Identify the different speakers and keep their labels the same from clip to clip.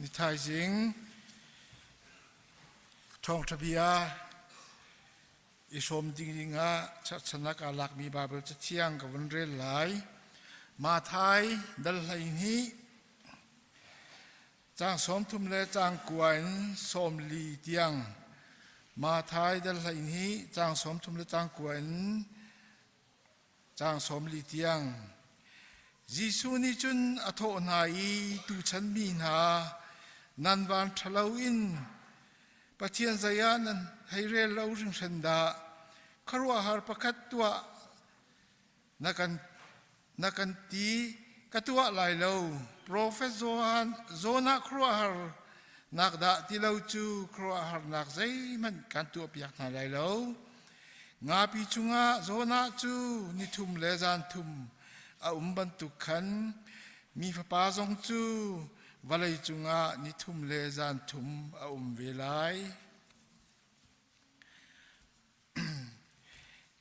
Speaker 1: Ni thaizing thawngṭha bia i hrawm ding dingah cherhchannak aa lakmi Baibal Cathiang ka vun rel lai. Matthai dal 12 caang 30 le caang 9 in 40 tiang. Matthai dal 12 caang 30 le caang 9 in Caang 40 tiang. Jesuh nih cun a thawh hna i tuchan mi hna nan van ṭhalo in Pathian zei ah nan hei rel lo hringhran dah khuaruahhar pakhat tuah na kan na kan ti ka tuah lai lo profet Johan Jonah khuaruahhar nak dah ti lo cu khuaruahharnak zeihmanh kan tuahpiak hna lai lo Ngapi chungah Jonah cu nithum le zanthum a um bantuk khan mi fapa zong cu vawlei cungah nithum le zanthum a um ve lai.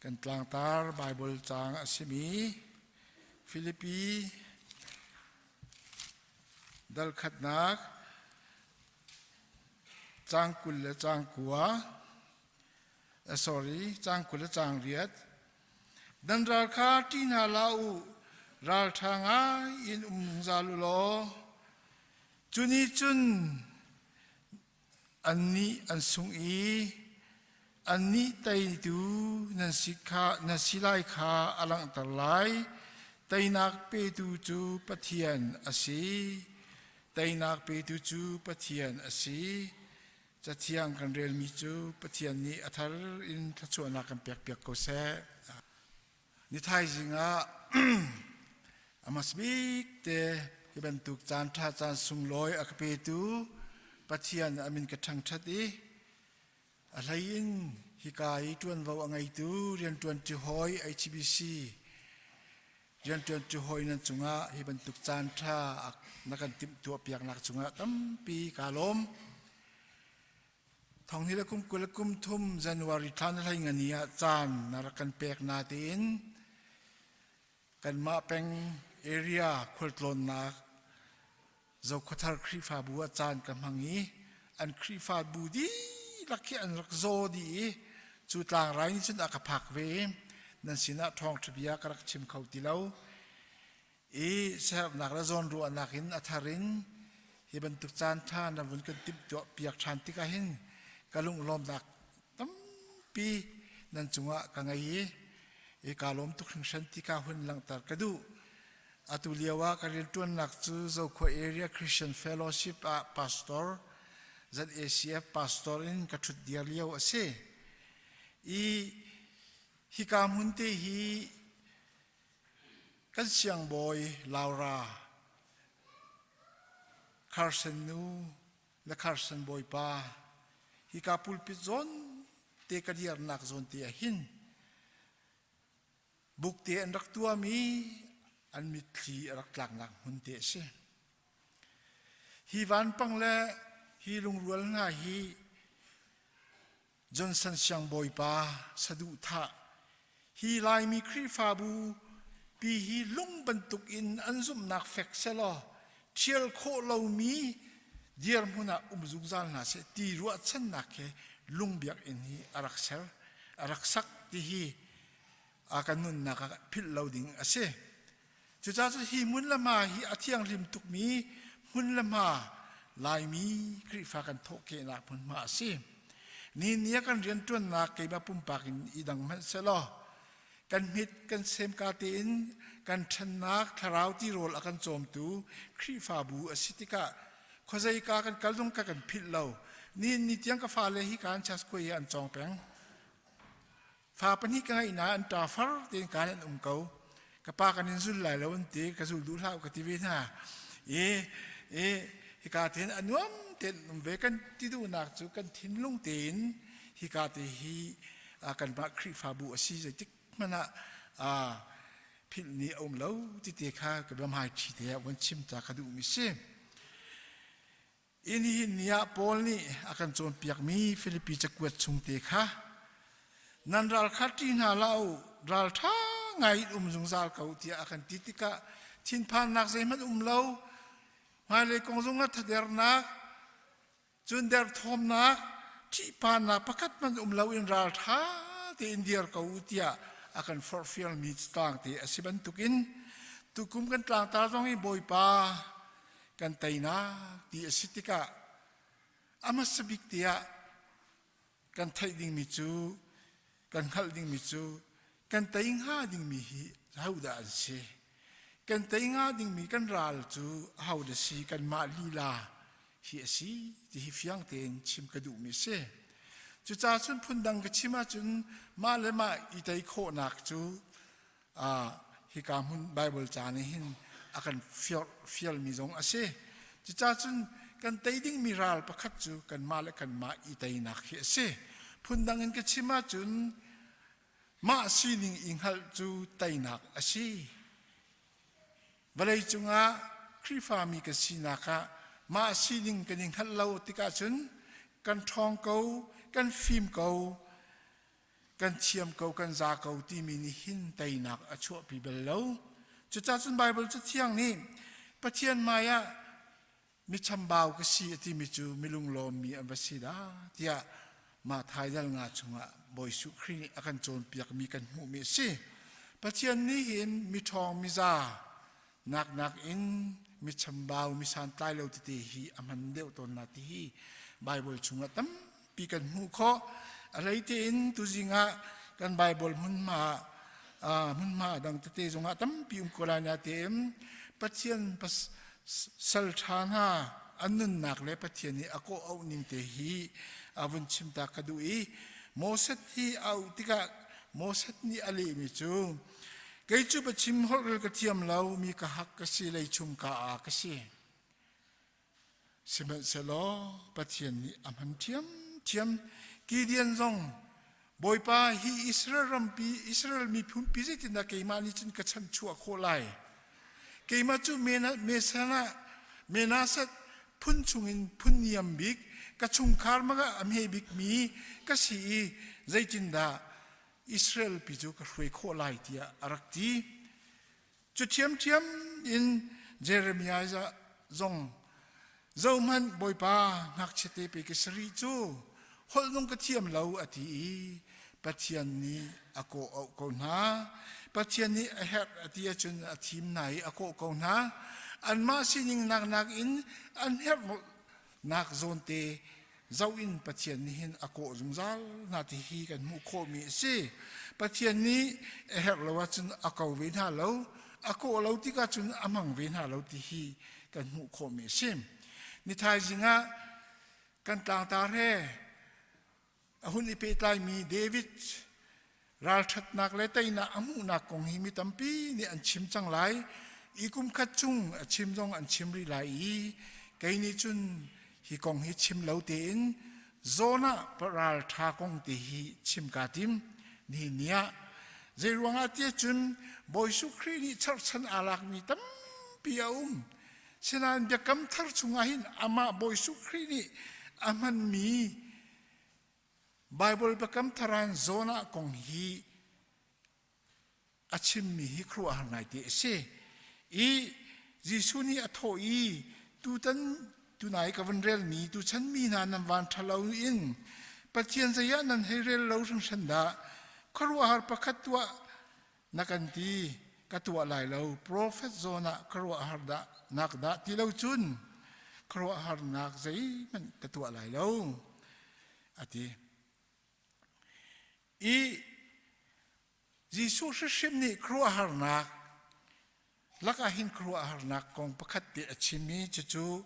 Speaker 1: Kan tlangtar Baibal caang a simi Filipi dal khatnak caang 20 le caang 9 Sorry, caang 20 le caang 8. Nan ral kha ṭih hna hlah u, ralṭha ngai in um zungzal u law, cu nih cun annih an sung i annih teitu nan si kha nan si lai kha a langhter lai. Teinak petu cu Pathian a si. Teinak petu cu Pathian a si. Cathiang kan relmi cu Pathian nih a thar in thluachuahnak kan pekpiak ko seh. Ni thaizing ah a hmasa bik te hi bantuk caan ṭha caan sunglawi a ka petu Pathian a min ka ṭhangṭhat i a hlei in hika i ṭuanvo a ngeitu rianṭuanṭi hawi HBC rianṭuanṭi hawi nan cungah hi bantuk caan ṭha na kan timhtuah piaknak cungah tampi kaa lawm. Thong ni le kum 20 le kum thum January thla na hlei ngani ah caan na rak kan pek na tiin kanmah peng area khualtlawnnak Zokhawthar Khrihfabu ah caan ka hmang i an Khrihfabu dihlak hi an rak zaw dih i cu tlangrai nih cun a ka phak ve i nan sinah ṭhawngṭha bia ka rak chim kho ti lo i siaherhnak le zawnruahnak in a thar in hi bantuk caan ṭha na vun kan timhtuah piak ṭhan tikah hin ka lunglawmnak tampi nan cungah ka ngei i i kaa lawm tuk hringhran ti ka hun langhter ka duh. Atu lio ah ka rianṭuannak cu Zokhua Area Christian Fellowship ah pastor, ZACF pastor in ka ṭhut dir lio a si. I hika hmun te hi kan siangbawi Laura Carson nu le Carson bawipa hika pulpit zawn te ka dirnak zawn te ah hin Bukte an rak tuahmi an mitthli a rak tlaknak hmun te a si. Hi vanpang le hi lungrual hna hi Johnson siangbawipa saduhthah hi Laimi Khrihfabu pi hi lung bantuk in an zumhnak fek selaw ṭhial khawh lomi dirhmun ah um zungzal hna seh ti ruahchannak he lung biakinn hi a rak ser a rak sak ti hi a kan nunnak ah philh lo ding a si. Cucaah cu hi hmun le hma hi a thianghlim tukmi hmun le hma Laimi Khrihfa kan thawhkehnak hmunhma a si. Ni ni a kan rianṭuannak keimah pumpak in i dang hmanh sehlaw kan hmit kan semka tein kan ṭhannak thlarau tirawl a kan cawmtu Khrihfabu a si tikah khuazeika kan kal zong ka kan philh lo. Nihin ni tiang ka fale hi kan chas khuai hi an cawng peng. Fa pahnih ka ngeih na an ṭa far tein kaan an um ko. Ka pa kan in zul lai lo an ti, ka zul duh hlah ka ti ve hna. I, i hika tein a nuam tein um ve kan ti duhnak cu kan thinlung tein hika te hi kanmah Khrihfabu a si zeitik hmanh ah philh ni a um lo ti te kha ka biahmai ṭhi te ah von chim ta ka duhmi si. I nihin ni ah Paul nih a kan cawnpiakmi Filipi cakuat chung te kha nan ral kha ṭih hna hlah u, ral ṭha ngai in um zungzal ko tiah a kan ti tikah thinphannak zeihmanh um lo. Hmailei kong zongah thadernak, cun derthawmnak, ṭihphannak pakhat hmanh um loin ralṭha tein dir ko u tiah a kan forhfialmi tlangte a si bantukin tukum kan tlangtar zong hi Bawipa kan teinak ti a si tikah a hmasa bik tiah kan theih dingmi cu kan hngalh dingmi cu kan tei hnga dingmi hi ahodah an si? Kan tei hnga dingmi kan ral cu ahodah si? Kanmah lila hi a si ti hi fiang tein chim ka duhmi a si. Cucaah cun phundang ka chim ahcun mah le mah i tei khawhnak cu hika hmun Bible ca nih hin a kan fialmi zong a si. Cucaah cun kan tei dingmi ral pakhat cu kanmah le kanmah i teinak hi a si. Phundang in ka chim ahcun mah sining i hngalh cu teinak a si. Vawlei cungah Khrihfami kan sinak ah mah sining kan i hngalh lo tikah cun kan ṭhawng ko, kan fim ko, kan thiam ko kan za ko timi nih hin teinak a chuahpi bal lo. Cucaah cun Baibal Cathiang nih Pathian hmai ah mi chambau ka si a timi cu mi lunglawmmi an va si dah tiah Matthai dal nga chungah Bawi Jesuh Khrih nih a kan cawnpiakmi kan hmuhmi a si. Pathian nih hin mi ṭhawng mi za naknak in mi chambau mi santlai lo tete hi a hman deuh tawn na ti hi Baibal chungah tampi kan hmuh khawh. A hlei tein tuzing ah kan Baibal hmunhma hmunhma dang tete zongah tampi um ko lai na tein Pathian sal ṭha hna an nunnak le Pathian nih a kawh auh ning te hi a vun chim ta ka duh i Moses hi a auh tikah Moses nih a lehmi cu Kei cu biachim holhrel ka thiam lo, mi ka hak ka si, leichung ka aa ka si. Sihmanhsehlaw Pathian nih a hman ṭhiamṭhiam. Gideon zong Bawipa hi Israel rampi, Israel miphun pi zeitindah keimah nih cun ka chanchuah khawh lai? Keimah cu Mesana, Menasat phun chungin phun niam bik, ka chungkhar magah a hme bikmi ka si i zeitindah Israel pi cu ka hruai khawh lai tiah a rak ti. Cu ṭhiamṭhiam in Jeremiah zong zohhmanh Bawipa ngakchia te pe ka sarih cu holh nung ka thiam lo a ti i Pathian nih a kawh auh ko hna. Pathian nih a herh a ti ahcun a thim hna i a kawh ko hna. Anmah sining naknak in an herh nak zawnte zoh in Pathian nih hin a kawh zungzal hna ti hi kan hmuh khawhmi a si. Pathian nih a herh lo ahcun a ko ve hna lo, a kawh lo tikah cun a hmang ve hna lo ti hi kan hmuh khawhmi a si. Ni thaizing ah kan tlangtar he a hun i pehtlaimi David ralṭhatnak le teinak a hmuhnak kong hi mi tampi nih an chim cang lai i kum khat chung a chim zong an chim rih lai i kei nih cun hi kong hi chim lo tein Jonah ralṭha kong te hi chim kaa tim. Nihin ni ah zei ruangah tiah cun Bawi Jesuh Khrih nih cherhchan aa lakmi tampi a um. Sinain biakam thar chungah hin amah Bawi Jesuh Khrih nih a hmanmi Baibal Biakam Thar ah Jonah kong hi a chimmi hi khuaruahhar ngaite a si. I Jesuh nih a thawh i tutan tunai ka vun relmi tuchan mi hna nan van ṭhalo in Pathian zei ah nan hei rel lo hringhran dah khuaruahhar pakhat tuah na kan ti ka tuah lai lo profet Jonah khuaruahhar dah nak dah ti lo cun khuaruahharnak zeihmanh ka tuah lai lo a ti. I Jesuh hrimhrim nih khuaruahharnak lakah hin khuaruahharnak kong pakhat te a chim i cucu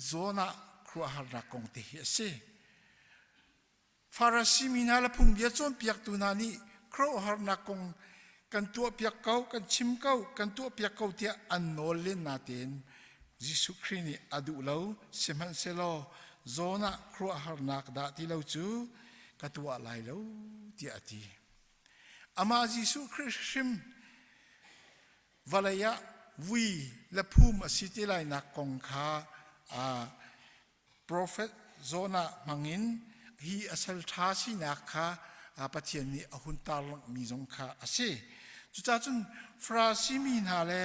Speaker 1: Jonah khuaruahharnak kong te hi a si. Farasi mi hna le phungbia cawnpiaktu hna nih khuaruahharnak kong kan tuahpiak ko, kan chim ko, kan tuahpiak ko tiah an nawl len natein Jesuh Khrih nih a duh lo. Sihmanhsehlaw Jonah khuaruahharnak dah ti lo cu ka tuah lai lo tiah a ti. Amah Jesuh Khrih hrim vawlei ah vui le phum a si te lainak kong kha Profet Jonah hmangin hi a sal ṭha sinak kha Pathian nih a hun tarlanghmi zong kha a si. Cucaah cun Farasi mi hna le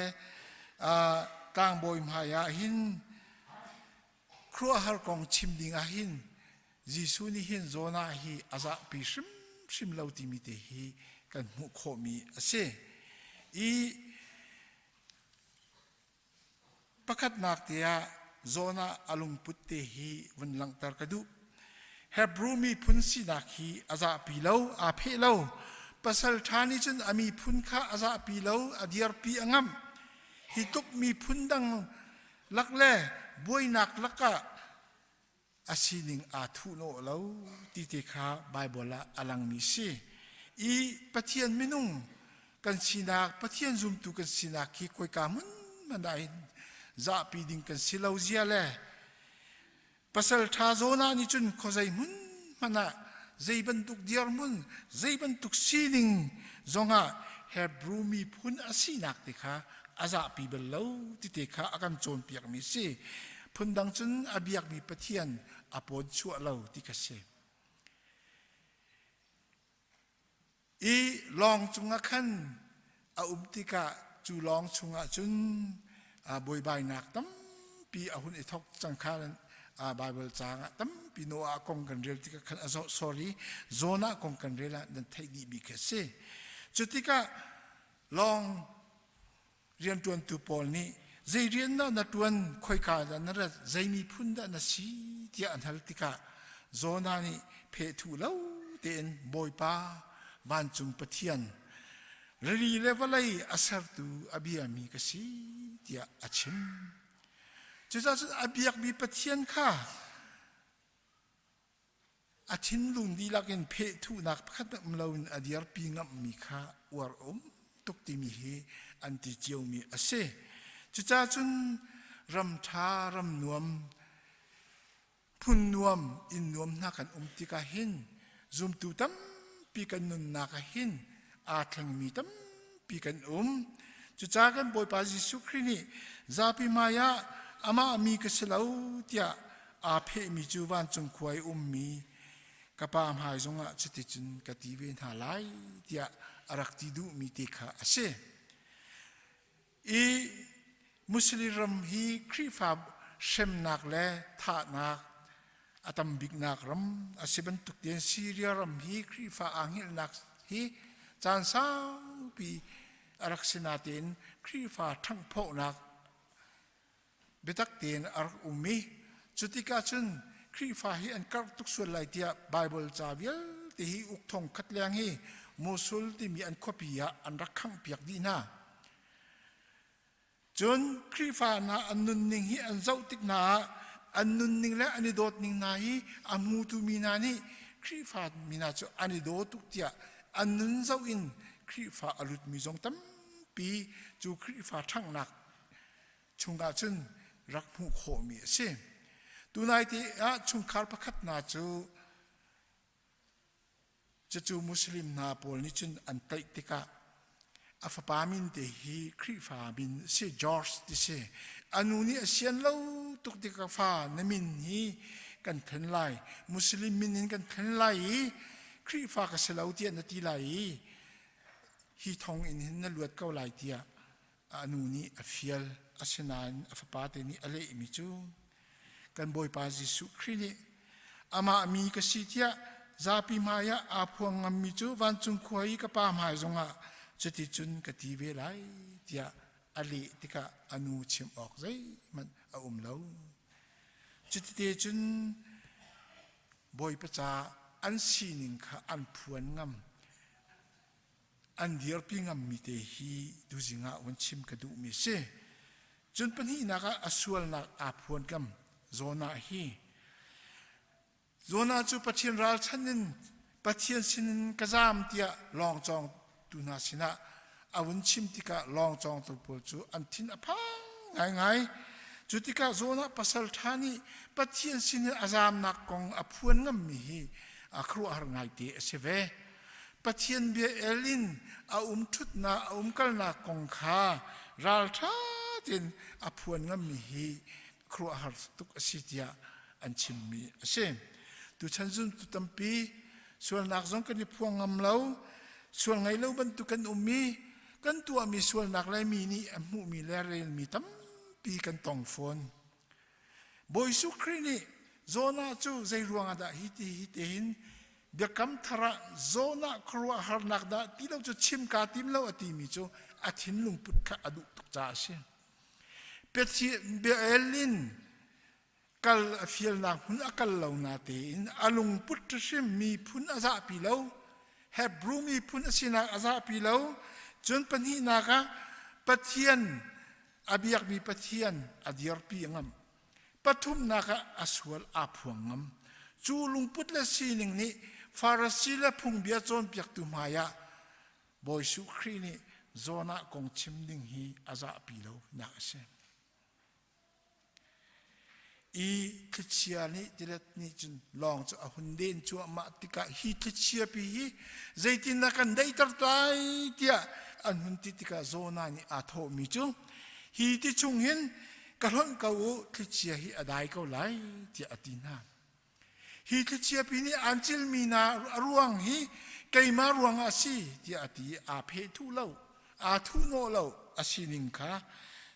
Speaker 1: tlangbawi hmai ah hin. Khuaruahhar kong chim ding ah hin Jesuh nih hin Jonah hi a zahpi hrimhrim lo timi te hi kan hmuh khawhmi a si. I pakhatnak te ah Jonah a lungput te hi vun langhter ka duh. Hebrew miphun sinak hi a zahpi lo, aa pheh lo. Pasal ṭha nih cun a miphun kha a zahpi lo, a dirpi a ngamh. Hi tluk miphun dang lak le buainak lakah a sining aa thuhnawh lo ti te kha Baibal ah a langmi si. I Pathian minung kan sinak, Pathian zumtu kan sinak hi khoika hmun hmanh ah hin zahpi ding kan si lo zia le pasal ṭha zawn ah nih cun khuazei hmun hmanh ah zei bantuk dirhmun, zei bantuk sining zongah Hebrew miphun a sinak te kha a zahpi bal lo ti te kha a kan cawnpiakmi si. Phundang cun a biakmi Pathian a pawn chuah lo ti kha si. I lawng cungah khan a um tikah cu lawng chungah cun buaibainak tampi a hun i thawk cang kha Baibal caang ah tampi Noah kong kan rel tikah khan a sorry Jonah kong kan rel ah nan theih dih bik a si. Cu tikah lawng rianṭuantu pawl nih zei rian dah na ṭuan khoika dah na rat zei miphun dah na si tiah an hal tikah Jonah nih phehthuh lo tein Bawipa vancung Pathian rili le vawlei a sertu a biami ka si tiah a chim. Cucaah cun a biakmi Pathian kha a thinlung dihlak in phehthuhnak pakhat um loin a dirpi ngammi kha uar a um tuk timi hi an ti ciomi a si. Cucaah cun ram ṭha, ram nuam, phun nuam, inn nuam hna kan um tikah hin zumtu tampi kan nunnak ah hin aa thlengmi tampi kan um. Cucaah kan Bawipa Jesuh Khrih nih zapi hmai ah amah mi ka si lo tiah aa phehmi cu vancung khua i ummi ka pa hmai zongah cuticun ka ti ve hna lai tiah a rak ti duhmi te kha a si. I Muslim ram hi Khrihfa hremnak le thahnak a tam biknak ram a si bantuk tein Syria ram hi Khrihfa aa hngilhnak hi caan saupi a rak si natein Khrihfa ṭhanghphawhnak biatak tein a rak um i cutikah cun Khrihfa hi an karh tuk sual lai tiah Baibal ca vialte hi uk thong khat leng hi Mosul timi an khuapi ah an rak khanghpiak dih hna. Cun Khrihfa hna an nunning hi an zoh tik hna ah an nunning le an i dawtning hna hi a hmutu mi hna nih Khrihfa mi hna cu an i daw tuk tiah an nun zoh in Khrihfa a lutmi zong tampi cu Khrihfa ṭhanghnak chungah cun rak hmuh khawhmi a si. Tunai te ah chungkhar pakhat hna cu cucu Muslim hna pawl nih cun an tlaih tikah a fapa min te hi Khrihfa min si George ti si. A nu nih a sian lo tuk tikah fa na min hi kan thlen lai Muslim min in kan thlen lai i Khrihfa ka si lo tiah na ti lai i hi thong in hin na luat ko lai tiah a nu nih a fial asinain a fapate nih a lehmi cu kan Bawipa Jesuh Khrih nih amah mi ka si tiah zapi hmaiah aa phuang ngammi cu vancung khua i ka pa hmai zongah cuticun ka ti ve lai tiah a leh tikah a nu chim awk zeihmanh a um lo. Cutite cun Bawipa ca an sining kha an phuan ngam. An dirpi ngammi te hi tuzing ah vun chim ka duhmi a si. Cun pahnihnak ah a sualnak aa phuan kam Jonah hi. Jonah cu Pathian ralchan in Pathian sinin ka zaam tiah lawngcawng tu hna sinah a vun chim tikah lawngcawngtu pawl cu an thin a phang ngaingai. Cu tikah Jonah pasal ṭha nih Pathian sinin a zaamnak kong a phuan ngammi hi a khuaruahhar ngaite a si ve. Pathian bia el in a um ṭhutnak a umkalnak kong kha ralṭha tein a phuan ngammi hi khuaruahhar tuk a si tiah an chimmi a si. Tuchan zumtu tampi sualnak zong kan i phuang ngam lo, sual ngei lo bantuk kan um i kan tuahmi sualnak le mi nih a hmuhmi le relmi tampi kan tong fawn. Bawi Jesuh Khrih nih Jonah cu zei ruangah dah hi ti hi tein biakam thar ah Jonah khuaruahharnak dah ti lo cu chim kaa tim lo a timi cu a thinlung put kha a duh tuk caah a si. Bia-el in kal a fialnak hmun a kal lo na tein a lungput hrim miphun a zahpi lo. Hebrew miphun a sinak a zahpi lo. Cun pahnihnak ah Pathian a biakmi Pathian a dirpi ngam. Pathumnak ah a sual aa phuang ngam. Cu lungput le sining nih Farasi le phungbia cawnpiaktu hmaiah Bawi Jesuh Khrih nih Jonah kong chim ding hi a zahpi lo nak a si. I thlichia nih tilet nih cun lawng cu a hun den cuahmah tikah hi thlichia pi hi zeitindah kan daihter lai tiah an hun ti tikah Jonah nih aa thawhmi cu hi ti chung hin ka hlonh ko u thlichia hi a dai ko lai tiah a ti hna. Hi thlichia pi nih aan cilmi hna a ruang hi keimah ruangah a si tiah a ti i aa pheh thuh lo, aa thuhnawh lo a sining kha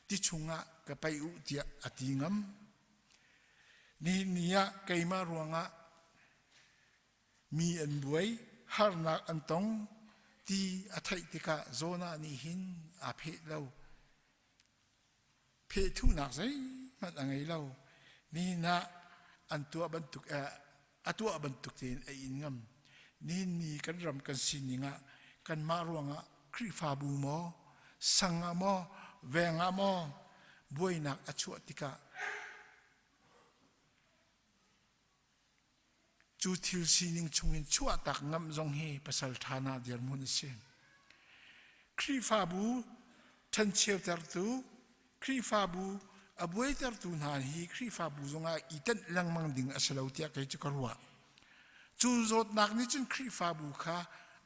Speaker 1: ti chungah ka paih u tiah a ti ngam. Nihin ni ah keimah ruangah mi an buai, harnak an tong ti a theih tikah Jonah nih hin aa pheh lo. Phehthuhnak zeihmanh a ngei lo. Nihin ah an tuah bantuk a tuah bantuk tein a in ngam. Nihin ni kan ram kan sining ah kanmah ruangah Khrihfabu maw, sang ah maw, veng ah maw buainak a chuah tikah Cu thil sining chungin chuahtak ngam zong hi pasal ṭha hna dirhmun a si. Khrihfabu ṭhencheutertu, Khrihfabu a buaitertu hna hi Khrihfabu zongah i tenh lengmang ding a si lo tiah kei cu ka ruah. Cu zawtnak nih cun Khrihfabu kha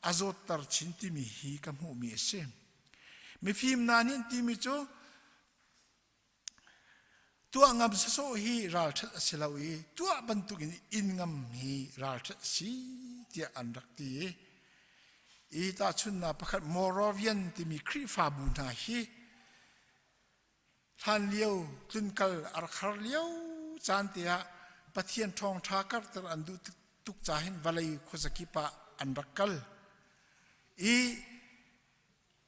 Speaker 1: a zawtter chin timi hi ka hmuhmi a si. Mifim hna nih an timi cu Tuah ngam sawsawh hi ralṭhat a si lo i tuah bantukin inn ngam hi ralṭhat a si tiah an rak ti. I tahchunhnak pakhat Moravian timi Khrihfabu hna hi hlanlio tlunkal a rak har lio caan te ah Pathian ṭhawngṭha karhter an duh tuk ca hin vawlei khuazakip ah an rak kal. I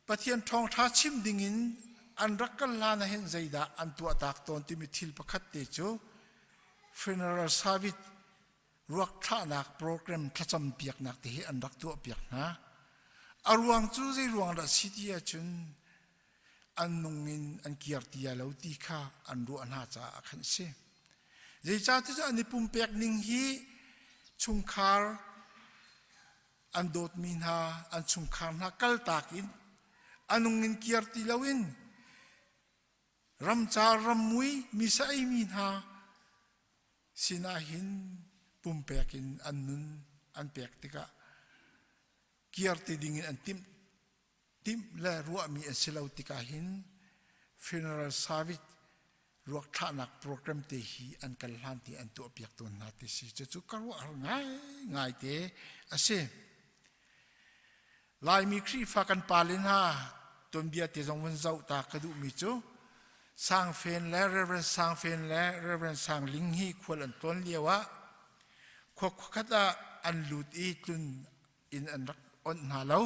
Speaker 1: Pathian ṭhawngṭha chim dingin an rak kal hlan ah hin zeidah an tuahtak tawn timi thil pakhat te cu funeral service ruak thlahnak program thlacam piaknak te hi an rak tuah piak hna. A ruang cu zei ruang dah si ti ahcun an nung in an kir ti lo ti kha an ruah hna caah khan a si. Zeicahtiah an i pumpek ning hi chungkhar an dawtmi hna an chungkhar hna kaltak in a nung in kir ti loin ramcar rammui misa eimi hna sinah hin pumpek in an nun an pek tikah kir ti dingin an timh timh le ruahmi an si lo tikah hin funeral service ruak thlahnak program te hi an kal hlan ti an tuah piak tawn hna ti si cucu ka ruah har ngai ngai te a si Laimi Khrihfa kan pale hna tuanbia te zong vun zoh ta ka duhmi cu Sangfen le Reverend Sangfen le Reverend Sangling hi khual an tlawn lio ah khua khuakhat ah an lut i tlun inn an rak onh hna lo.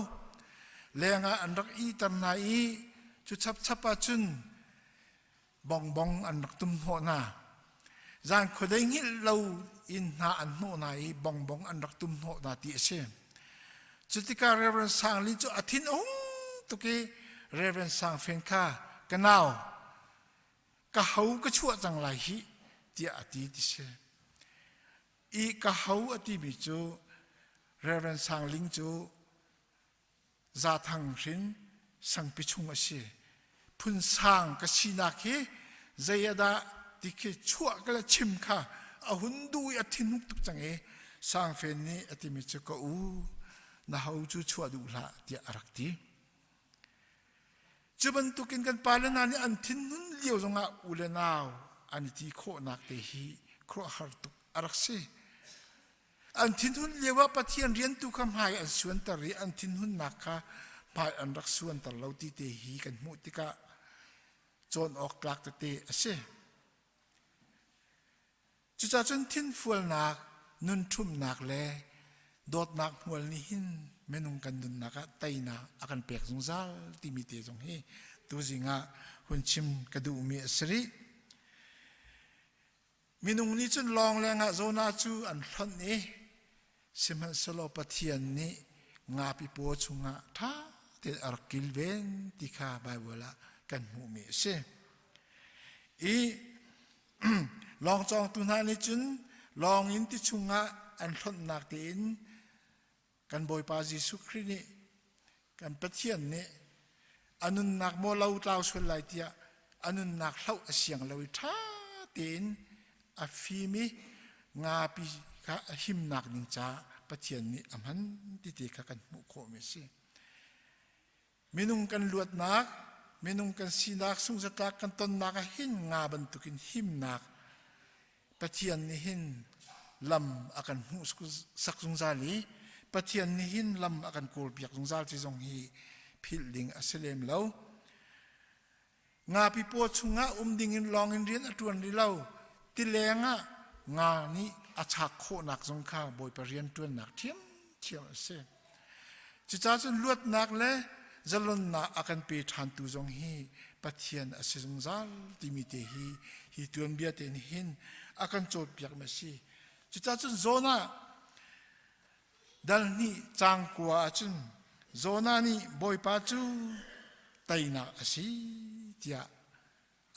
Speaker 1: Lengah an rak ihter hna i cu chapchap ah cun bongbong an rak tum hnawh hna. Zan khuadei hngilh lo in hna an hnawh hna i bongbong an rak tum hnawh hna ti a si. Cutikah Reverend Sang Lin cu a thin a hung tuk i Reverend Sang Fen kha ka nau ka ho ka chuah cang lai hih tiah a ti ti si. I ka ho a timi cu Reverend Sang Ling cu Zathang hrin sangpi chung a si. Phun sang ka sinak hi zei ah dah ti khi chuah ka le chim kha a hun duh i a thinhuk tuk cang i Sangfen nih a timi cu ka u na ho cu chuah duh hlah tiah a rak ti. Cu bantukin kan pale hna nih an thinhun lio zongah u le nau an i ti khawhnak te hi khuaruahhar tuk a rak si. An thinhun lio ah Pathian rian tu kha hmai an suanter i an thinhunnak kha hmai an rak suanter lo ti te hi kan hmuh tikah cawn awk tlak tete a si. Cucaah cun thinfualnak, nunṭhumnak le dawtnak hmual nih hin minung kan nunnak ah teinak a kan pek zungzal timi te zong hi tuzing ah hun chim ka duhmi a si rih. Minung nih cun lawng lengah Jonah cu an hlonh i sihmanhsehlaw Pathian nih ngapi paw chungah ṭha tein a rak kilven ti kha Baibal ah kan hmuhmi a si. I lawng cawngtu hna nih cun lawng in ti chungah an hlonhnak tein kan Bawipa Jesuh Khrih nih kan Pathian nih a nunnak maw lo tlau sual lai tiah a nunnak hloh a siang lo i ṭha tein a fim i ngapi kha a himnak ding caah Pathian nih a hman ti te kha kan hmuh khawhmi a si. Minung kan luatnak, minung kan sinak sungzatlak kan tonnak ah hin nga bantukin himnak Pathian nih hin lam a kan hmuh sak zungzal i Pathian nih hin lam a kan kawlpiak zungzal ti zong hi philh ding a si lem lo. Ngapi paw chungah um dingin lawng in rian a ṭuan rih lo. Tileng ah nga nih a chak khawhnak zong kha Bawipa rian ṭuannak ṭhiamṭhiam a si. Cucaah cun luatnak le zalonnak a kan pe ṭhantu zong hi Pathian a si zungzal timi te hi hi tuanbia te nih hin a kan cawnpiakmi a si. Cucaah cun Jonah Dal hnih caang kua ahcun Jonah nih Bawipa cu teinak a si tiah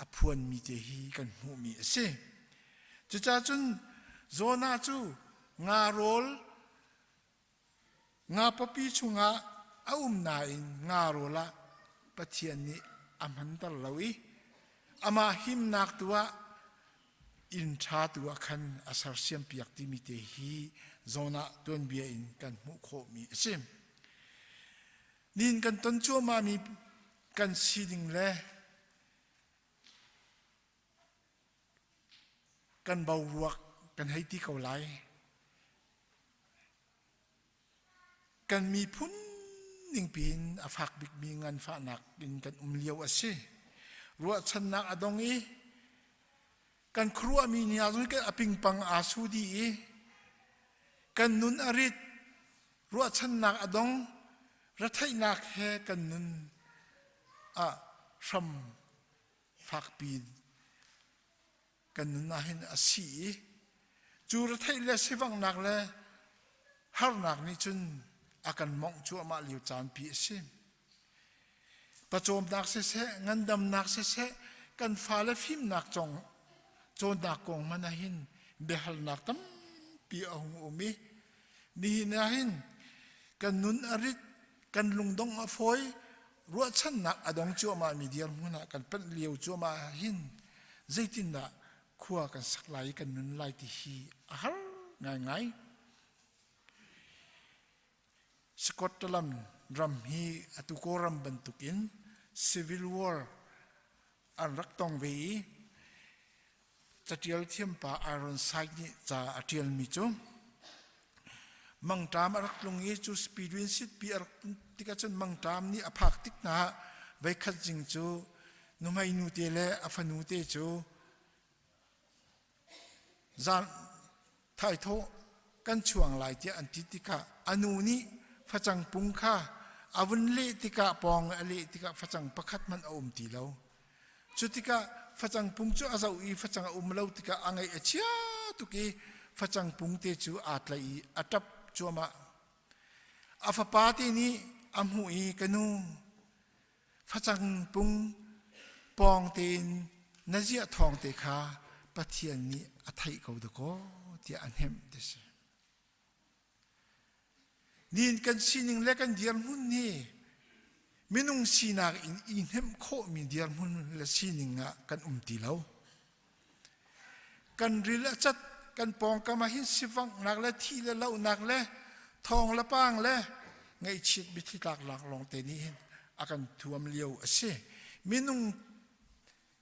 Speaker 1: a phuanmi te hi kan hmuhmi a si. Cucaah cun Jonah cu nga rawl nga pawpi chungah a um nain nga rawl ah Pathian nih a hmanter lo i amah himnak tu ah inn ṭha tu ah khan a sersiampiak timi te hi Jonah tuanbia in kan hmuh khawhmi a si. Nin kan ton cuahmahmi kan si ding le kan boruak kan hei ti ko lai. Kan miphun ningpi in a fak bikmi nganfahnak in kan um lio a si. Ruahchannak a dong i kan khuaruahmi ni ah zong a pingpang aa su dih i kan nun a rit, ruahchannak a dong, retheihnak he kan nun ah hram fakpi kan nun ah hin a si i cu retheih le sivanghnak le harnak nih cun a kan mawngh cuahmah lio caanpi a si. Pawcawmnak siseh, ngandamnak siseh, kan fale fimnak cong cawnnak kong hmanh ah hin biahalnak tampi a hung um i nihin ah hin kan nun a rit, kan lungdong a fawi, ruahchannak a dong cuahmah mi dirhmun ah kan panh lio cuahmah ah hin zeitindah khua kan sak lai i kan nun lai ti hi a har ngaingai. Scotland ram hi atu Kawlram bantukin civil war an rak tong ve i Catial thiampa Ironside nih ca a ṭialmi cu mangṭam a rak tlung i cu Speedwin sitpi a rak tlun tikah cun mangṭam nih a phak tik hna ah voikhat zing cu nuhmei nute le a fanu te cu zan thaithawh kan chuang lai tiah an ti tikah a nu nih facang pung kha a vun leh tikah pawng a leh tikah facang pakhat hmanh a um ti lo. Cu tikah facang pung cu a zoh i facang a um lo tikah a ngaih a chia tuk i facang pung te cu aa tlaih i a ṭap cuahmah. A fapa te nih a hmuh i ka nu facang pung pawng tein na ziah thawng te kha Pathian nih a theih ko dakaw tiah a hnemh ti si. Nihin kan sining le kan dirhmun hi minung sinak in i hnemh khawhmi dirhmun le sining ah kan um ti lo. Kan ril a cat, kan pawngkam ah hin sivanghnak le thih le lohnak le thawng le paang le ngaihchiat biathli tlak lawngte nih hin a kan thuam lio a si. Minung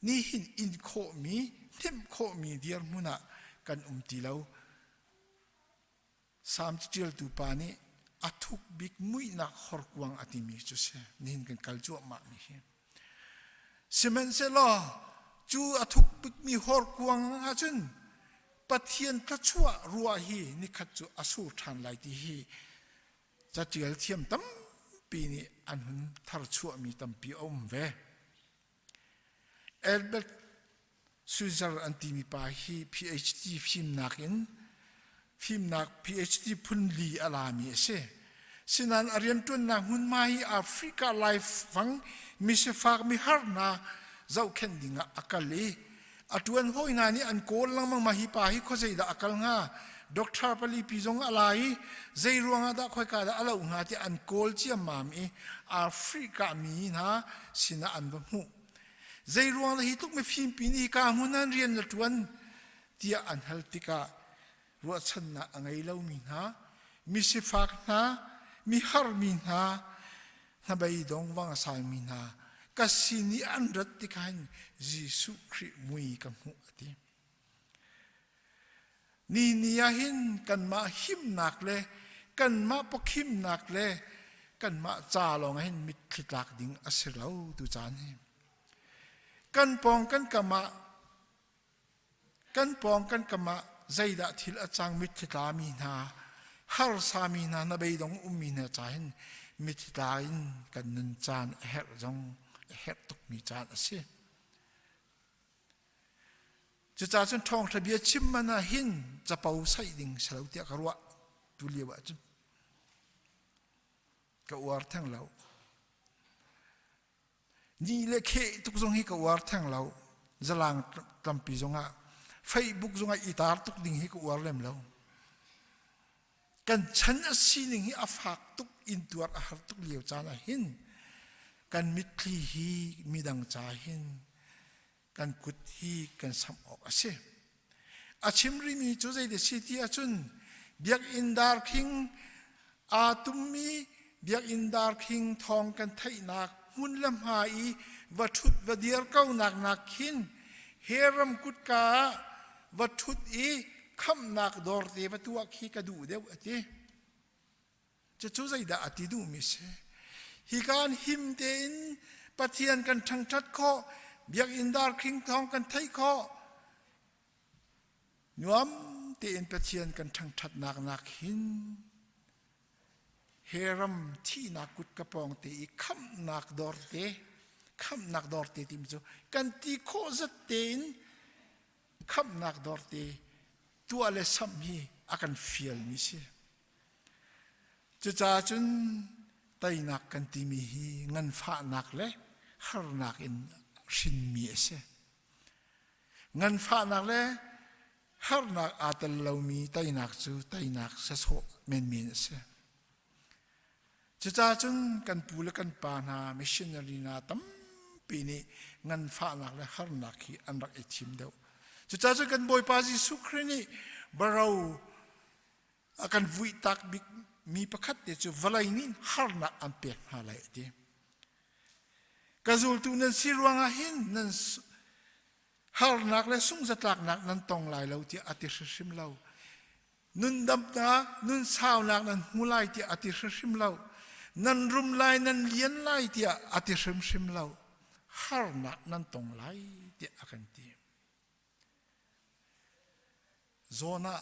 Speaker 1: nih hin in khawhmi, hnemh khawhmi dirhmun ah kan um ti lo. Salm caṭialtu pa nih a thuk bik muihnak horkuang a timi cu si. Nihin kan kal cuahmah mi hi. Sihmanhsehlaw cu a thuk bikmi horkuang ahcun. Pathian thluachuah ruah hi nikhat cu a sur ṭhan lai ti hi catial thiam tampi nih an hun tharchuahmi tampi a um ve. Albert Schweitzer an timi pa hi PhD fimnak in fimnak PhD phun li a lami a si. Sinain a rianṭuannak hmunhma hi Africa laifang misifak mihar hna zohkhenh dingah a kal i a ṭuan hawi hna nih an kawl lengmang ma hi pa hi khuazei dah a kal hnga doctor palipi zong a la i zei ruangah dah khoika dah a loh hnga tiah an kawl ciammam i Africa mi hna sinah an va hmuh. Zei ruang dah hi tluk mifimpi nih hika hmun ah rian na ṭuan tiah an hal tikah ruahchannak a ngei lomi hna, misifak hna, miharmi hna, hnabeidong vang a saimi hna ka sin i an rat tikah hin Jesuh Khrih mui ka hmuh a ti. Ni ni ah hin kanmah himnak le kanmah pawkhimnak le kanmah ca lawng hin mitthli tlak ding a si lo tu caan hi. Kan pawng kan kam ah Kan pawng kan kam ah zeidah thil a cang mitthli tlami hna, harsami hna, hnabeidong ummi hna ca hin mitthli tla in kan nun caan a herh zong a herh tukmi caan a si. Cucaah cun ṭhawngṭha bia chim man ah hin capo saih ding si lo tiah ka ruah tu lio ah cun ka uar theng lo. Ni le kheh tuk zong hi ka uar theng lo. Zalang tampi zongah Facebook zongah i tar tuk ding hi ka uar lem lo. Kan chan a sining hi a fak tuk intuar a har tuk lio caan ah hin kan mitthli hi midang ca hin kan kut hi kan samh awk a si. A chim rihmi cu zeidah si ti ahcun biakinn darkhing aa tummi biakinn darkhing thawng kan theihnak hmun le hma i va ṭhut va dir ko nak nak khin he ram kutka ah va ṭhut i khamhnak dawr te va tuah khi ka duh deuh a ti. Cucu zeidah a ti duhmi si? Hika an him tein Pathian kan ṭhangṭhat khawh, biakinn darkhing thawng kan theih khawh, nuam tein Pathian kan ṭhangṭhatnak nak hin he ram thihnak kut ka pawng te i khamhnak dawr te khamhnak dawr te timi cu kan ti khawh zat tein khamhnak dawr te tuah le samh hi a kan fialmi si. Cucaah cun teinak kan timi hi nganfahnak le harnak in hrinmi a si. Nganfahnak le harnak aa tel lomi teinak cu teinak sasawh menmen a si. Cucaah cun kan pu le kan pa hna missionary hna tampi nih nganfahnak le harnak hi an rak i thim deuh. Cucaah cun kan Bawipa Jesuh Khrih nih baro a kan vuihtak bikmi pakhat te cu vawlei nih harnak an pek hna lai a ti. Ka zultu nan si ruangah hin nan harnak le sungzatlaknak nan tong lai lo tiah a ti hrimhrim lo. Nundamnak, nun saunak nan hmu lai tiah a ti hrimhrim lo. Nan rum lai, nan lian lai tiah a ti hrimhrim lo. Harnak nan tong lai tiah a kan ti. Zawn ah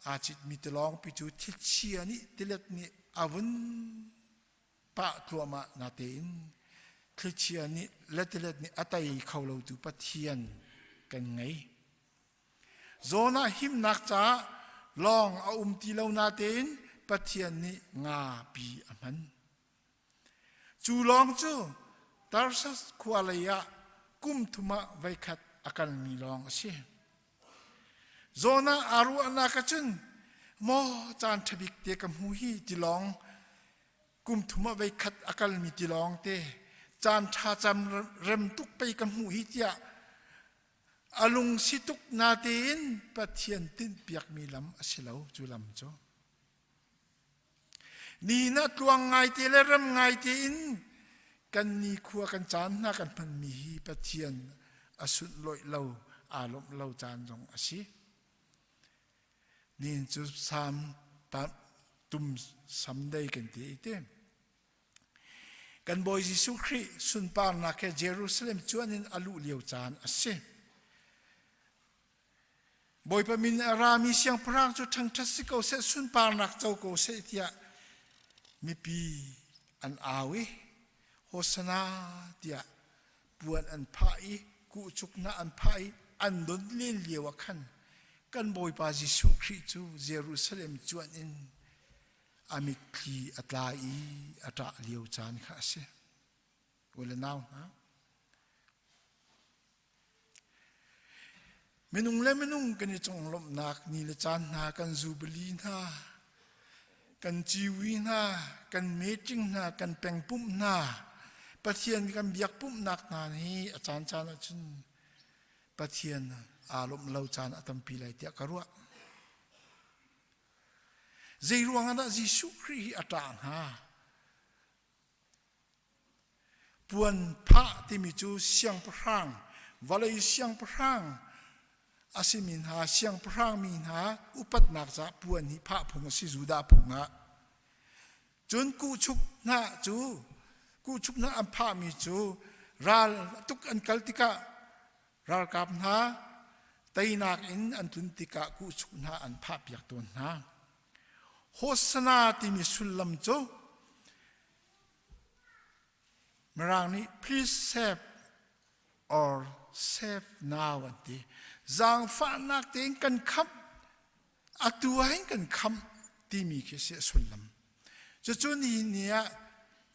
Speaker 1: aa citmi tilawngpi cu thlichia nih tilet nih a vun pah tluahmah natein thlichia nih le tilet nih a tei kho lotu Pathian kan ngei. Zawn ah himnak caah lawng a um ti lo natein Pathian nih ngapi a hman. Cu lawng cu Tarsus khua lei ah kum thum ah voikhat a kalmi lawng a si. Jonah aa ruahnak ahcun maw caan ṭha bik te ka hmu hi tilawng kum thum ah voikhat a kalmi tilawng te caan ṭha cam rem tuk pei ka hmuh hi tiah a lungsi tuk natein Pathian tinhpiakmi lam a si lo cu lam cu. Ni na tluang ngaite le rem ngaite in kan nikhua kan caan hna kan hmanmi hi Pathian a sunhlawih lo aa lawmh lo caan zong a si. Nihin cu Salm tum Sunday kan ti i ti. Kan Bawi Jesuh Khrih sunparnak he Jerusalem cuan in a luh lio caan a si. Bawipa min a rami siangpahrang cu ṭhangṭhat si ko seh, sunparnak co ko seh tiah mipi an au i Hosana tiah puan an phah i kuhcuknak an phah i an don len lio ah khan kan Bawipa Jesuh Khrih cu Jerusalem cuanh in a mitthli a tla i a ṭah lio caan kha a si. U le nau hna, Minung le minung kan i conglawmhnak ni le caan hna, kan zubili hna, kan ciwi hna, kan meeting hna, kan pengpumh hna, Pathian kan biak pumhnak hna hi a caancaan ahcun Pathian aa lawmh lo caan a tampi lai tiah ka ruah. Zei ruang ah dah Jesuh Khrih hi a ṭah hnga? Puan phah timi cu siangpahrang, vawlei siangpahrang a simi hna, siangpahrang mi hna upatnak caah puan hi phah phung a si Judah phung ah. Cun kuhchuk hnah cu kuhchuk hnah an phahmi cu ral tuk an kal tikah ralkap hna teinak in an tlun tikah kuhchuk hnah an phahpiak tawn hna. Hosana timi sullam cu Mirang nih please save or save now an ti. Zaangfahnak tein kan khamh, atu ah hin kan khamh timi khi si a sullam. Cucu nihin ni ah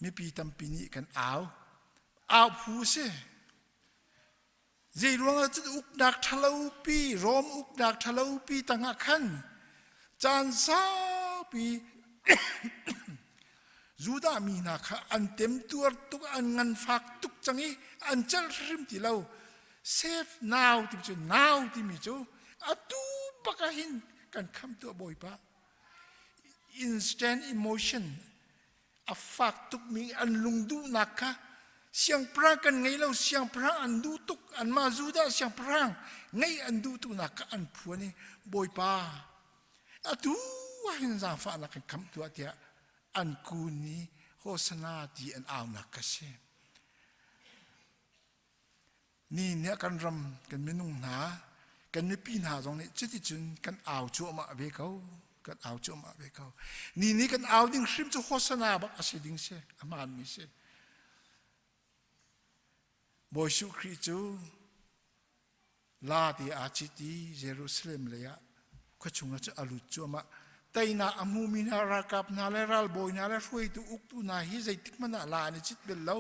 Speaker 1: mipi tampi nih kan au. Au phu si. Zei ruangah cun uknak ṭhalopi, Rom uknak ṭhalopi tangah khan caan saupi Judah mi hna kha an temtuar tuk, an nganfak tuk cang i an celh hrim ti lo. Save now timi cu now timi cu atu bak ah hin kan khamh tuah Bawipa. Instant emotion a fak tukmi an lungduhnak kha siangpahrang kan ngei lo siangpahrang an duh tuk anmah Judah siangpahrang ngeih an duh tuknak kha an phuan i Bawipa atu ah hin zaangfahnak kan khamh tuah tiah an kun i Hosana ti an aunak ka si. Ni nih kan ram kan minung hna kan mipi hna zong nih cuticun kan au cuahmah ve ko kan au cuahmah ve ko ni nih kan au ding hrim cu hosana bak a si ding si a hmaanmi si Bawi Jesuh Khrih cu la ti aa cit i Jerusalem lei ah khuachung ah cu a lut cuahmah teinak a hmumi hna ralkap hna le ralbawi hna le hruaitu uktu hna hi zeitik hmanh ah la an i cit bel lo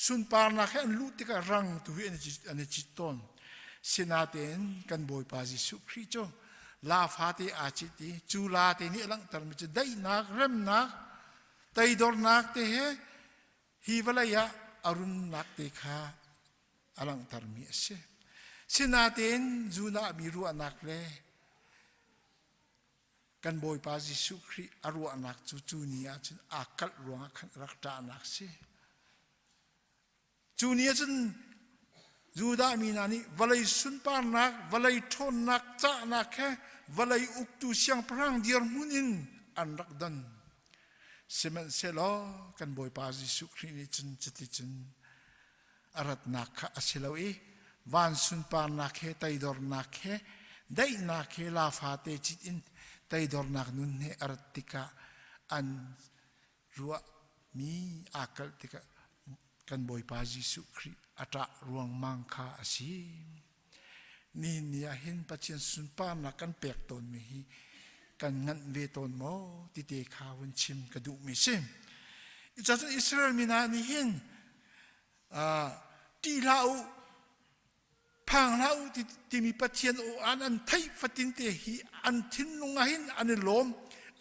Speaker 1: Sunparnak he an luh tikah rang tu hi an i cit tawn. Sinain kan Bawipa Jesuh Khrih cu la fate aa cit i cu la te nih a langhtermi cu daihnak, remnak, teidornak te he hi vawlei ah a runnak te kha a langhtermi a si. Sinain Judah mi ruahnak le kan Bawipa Jesuh Khrih a ruahnak cu cu ni ah cun aa kalh ruangah khan a rak ṭahnak si. Cu ni ah cun Judah mi hna nih vawlei sunparnak, vawlei ṭhawnnak, cahnak he vawlei uktu siangpahrang dirhmun in an rak don. Sihmanhsehlaw kan Bawipa Jesuh Khrih nih cun cuticun a ratnak kha a si lo i van sunparnak he teidornak he daihnak he lafate cit in teidornak nun he a rat tikah an ruahmi aa kalh tikah kan Bawipa Jesuh Khrih a ṭah ruangmang kha a si. Nihin ni ah hin Pathian sunparnak kan pek tawnmi hi kan nganh ve tawn maw ti te kha vun chim ka duhmi si. Cucun Israel mi hna nih hin ṭih hlah u, phang hlah u timi Pathian aw an an theih fatin te hi an thinlung ah hin an i lawm,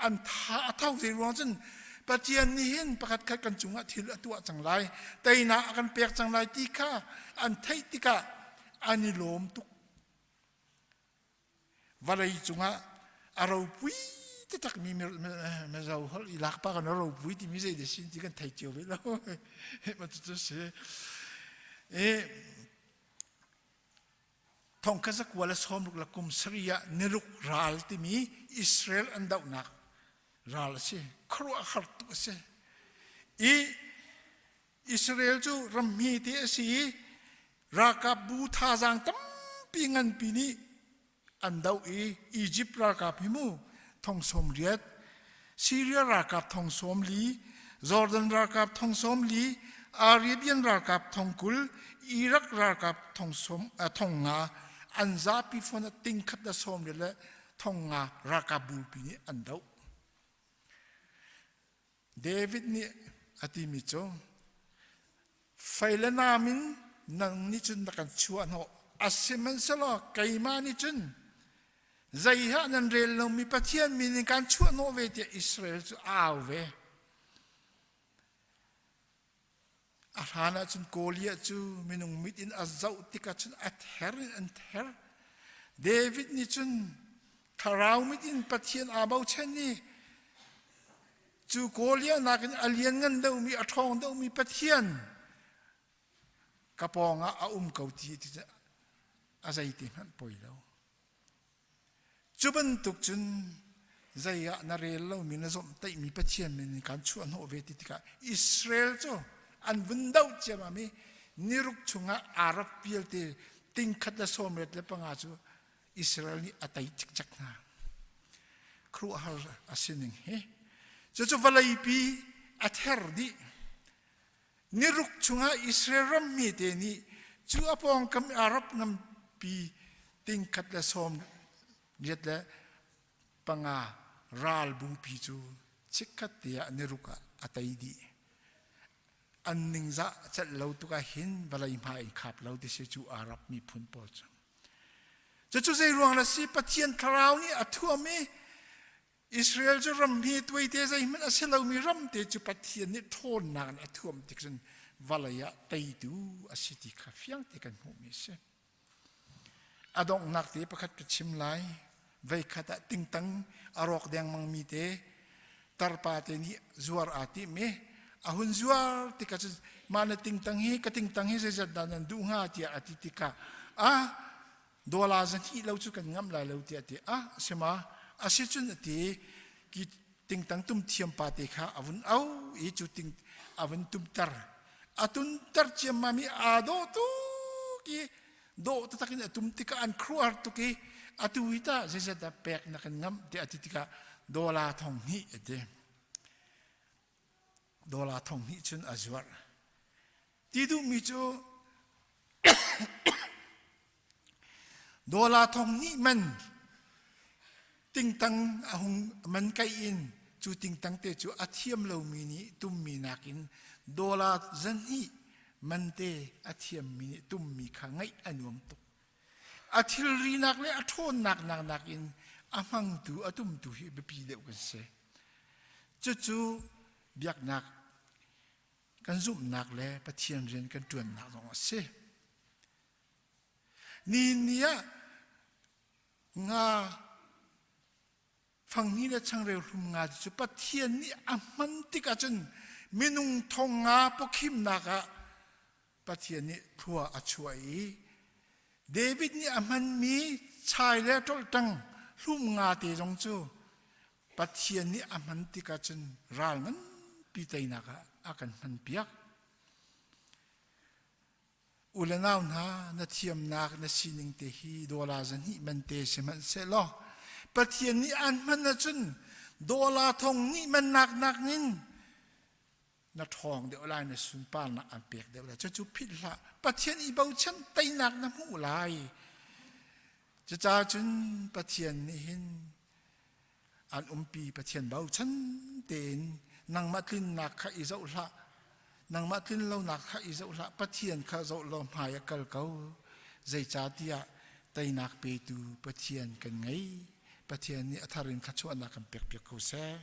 Speaker 1: an tha a tho zei ruang cun Pathian nih hin pakhat khat kan cungah thil a tuah cang lai, teinak a kan pek cang lai ti kha an theih tikah an i lawm tuk. Vawlei cungah a ropui taktakmi Mizo holh i lak pa kan a ropui timi zei dah sin ti kan thei cio ve lo. Cucu si. I thongkhat zakua le sawmruk le kum sarih ah niruk ral timi Israel an dohnak ral a si. Khuaruahhar tuk a si. I Israel cu rammi te a si i ralkapbu thazaang tampi nganpi nih An doh i Egypt ralkap hi mu thong 80, Syria ralkap thong 40, Jordan ralkap thong 40, Arabian ralkap thong 20, Iraq ralkap thong som thong nga an zapi fon a ting khat le sawm le thong nga ralkap bupi nih an doh. David nih a timi cu fei le nam in nang nih cun na kan chuah hnawh a sihmanhsehlaw keimah nih cun zei ah nan rel lomi Pathian min in kan chuah hnawh ve tiah Israel cu a au ve. A hlan ah cun Goliath cu minung mit in a zoh tikah cun a ther in an ther. David nih cun thlarau mit in Pathian aa bochan i cu Goliath nakin a lianngan deuhmi a ṭhawng deuhmi Pathian ka pawngah a um ko ti ti a zeiti hmanh poi lo. Cu bantuk cun zei ah na rel lomi na zawmhtaihmi Pathian min in kan chuah hnawh ve ti tikah Israel cu an vun doh ciammam i niruk chungah Arab vialte tingkhat le sawmriat le panga cu Israel nih a tei cikcek hna. Khuaruahhar a si ning hi. Cucu vawleipi a ther dih. Niruk chungah Israel rammi te nih cu a pawngkam Arab nganpi tingkhat le sawm riat le panga ralbupi cu chikkhat te ah niruk ah a tei dih. An ningzah celh lo tuk ah hin vawlei hmai in khap lo ti si cu Arab miphun pawl cu. Cucu zei ruang le si Pathian thlarau nih a thuam i Israel cu ram hi tuaite zeihmanh a si lomi ram te cu Pathian nih ṭhawnnak in a thuam tik cun vawlei ah teitu a si ti kha fiang te kan hmuhmi a si. A donghnak te pakhat ka chim lai. Veikhat ah tingtang a rawk dengmangmi te tarpa te nih zuar aa tim i a hun zuar tikah cun mah na tingtang hi ka tingtang hi zeizat dah nan duh hnga tiah a ti tikah ah Dawla zahnih lo cu kan ngamh lai lo tiah a ti. Ah sima a si cun a ti ki tingtang tum thiam pa te kha a vun au i cu ting a vun tumter. A tunter ciammam i aa dawh tuk i dawh taktak in a tum tikah an khuar tuk i atu hi tah zeizat dah pek na kan ngamh tiah a ti tikah dawla thong hnih a ti. Dawla thong hnih cun a zuarh. Ti duhmi cu Dawla thong hnih man tingtang a hung man kaih in cu tingtang te cu a thiam lomi nih tummi nakin dawla zahnih man te a thiammi nih tummi kha ngaih a nuam tuk. A thilrinak le a ṭhawnnak nak nakin a hmangtu a tumtu hi biapi deuh kan si. Cucu biaknak kan zumhnak le Pathian rian kan ṭuannak zong a si. Nihin ni ah nga fanghni le changreu hlum nga cu Pathian nih a hman tikah cun minung thong nga pawkhimnak ah Pathian nih thlua a chuah i David nih a hmanmi chai le ṭolhtang hlum nga te zong cu Pathian nih a hman tikah cun ral nganpi teinak ah a kan hmanpiak. U le nau hna, na thiamnak na sining te hi dawla zahnih man te sihmanhsehlaw Pathian nih aan hman ahcun dawla thong hnih man nak nakin na ṭhawng deuh lai na sunparnak an pek deuh lai cucu philh hlah Pathian i bochan teinak na hmuh lai cucaah cun Pathian nih hin an umpi Pathian bochan tein nangmah tlinnak kha i zoh hlah nangmah tlin lonak kha i zoh hlah Pathian kha zoh law hmai a kal ko zeicahtiah teinak petu Pathian kan ngei Pathian nih a thar in thluachuahnak kan pek piak ko seh.